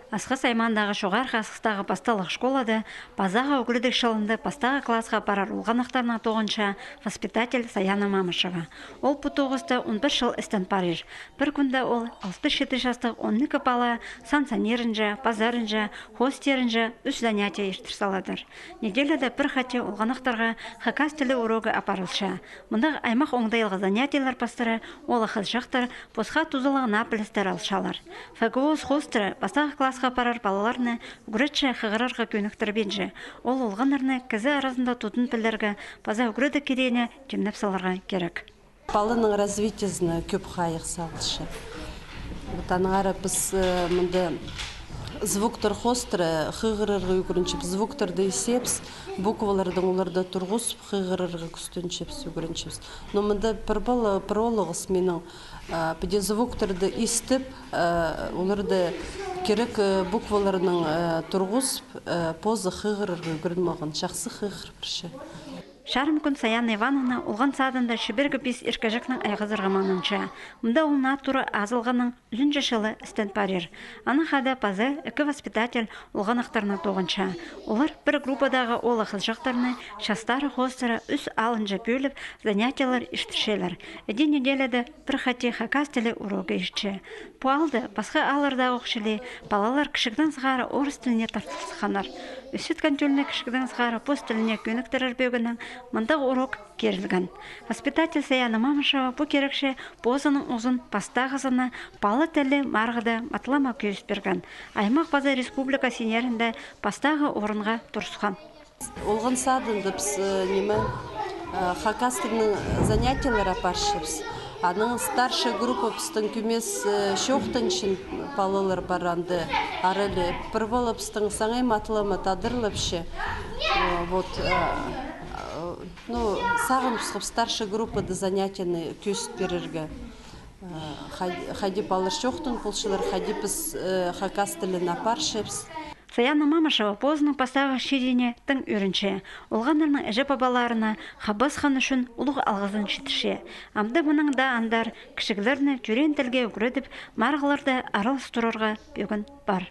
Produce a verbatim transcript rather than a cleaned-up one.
Асхыс аймаандағы Чоғархы Асхыстағы пасталығ школада пазағы ӱгредіг чылында пастағы классха апарар олғаннахтарны тоғынча воспитатель Саяна Мамышева. Ол пу тоғыста он пір чыл істен парир. Пір кӱнде ол алты-читі частығ он ікі пала сан санирынҷа, пазарынҷа, хоостирынҷа ӱс занятие иртір саладыр. Неделяда пір хати олғаннахтарға хакас тілі урогы апарылча. Мындағ аймах оңдайлығ занятиелер пастыра оолах-хызыҷахтар посха тузалығ наа пілістер алчалар. ФГОС хоостыра пастағы классха апарар палаларны ӱгретчі хығырарға кӧніктірбинче. Ол олғаннарны кізі аразында тудын пілерге паза ӱгредіг кидеене тимнеп саларға кирек. Паланың развитиезіне кӧп хайығ салылча. Вот аннаңар піс, э, мында звуктар хоостыра хығырарға ӱгренчебіс, звуктарды истебіс, букваларны оларда турғызып, хығырарға кӱстенчебіс, ӱгренчебіс. Но мында пір пала, пір оолағас минің, а, піди звуктарды истіп, а, оларны кирек, а, букваларнаң, а, турғызып, а, позы хығырарға ӱгренмеен, чахсы хығыр пирче. Чарым кӱн Саяна Ивановна олған садында чибіргі пис иркеҷекнең айғазарға маңнанча. Мында ол наа тура азылғанның ӱзінҷі чылы істен парир. Анаң хада паза ікі воспитатель олғаннахтарны тоғынча. Олар пір группадағы оолах-хызыҷахтарны частары хоостыра ӱс аалынҷа пӧліп, занятиелер иртірчелер. Іди неделяда пір хати хакас тілі урогы иртче. Пу аалда пасха ааллардағы ох чіли палалар кічігдең сығара орыс тіліне тартыл сыхханнар. Ӧсчеткен тӧлні кічігдең сығара пос тіліне кӧніктірер пӧгінең мындағ урок кирілген. Воспитатель Саяна Мамышева пу кирекче позының узын пастағызына пала тілі марығда матлама кӧзіт пирген. Аймах паза республика синнерінде пастағы орынға турысхан. Олған садында піс, э, ниме, э, хакас тілінің занятиелер апарчабыс. Анаң старшая группа пістің кӧмес, э, чоохтанчаң палалар пар анда аралап. Пір пала пістің саңай матлама тадырлапча. Э, вот, э, э, ну, сағыныбысхабыс старшая группада занятиені кӧзіт пирерге. Э, хай-, хайди палалар чоохтан полчалар, хайди піс, э, хакас тілін апарчабыс. Саяна Мамышева позының пастағы чидиине тың ӧрінче. Олғаннарның іҷе-пабаларына хабаасхан ӱчӱн улуғ алғызын читірче. Амды мынаң даа андар кічіглерні тӧреен тілге ӱгредіп, марығларда аралас турарға пӧгін пар.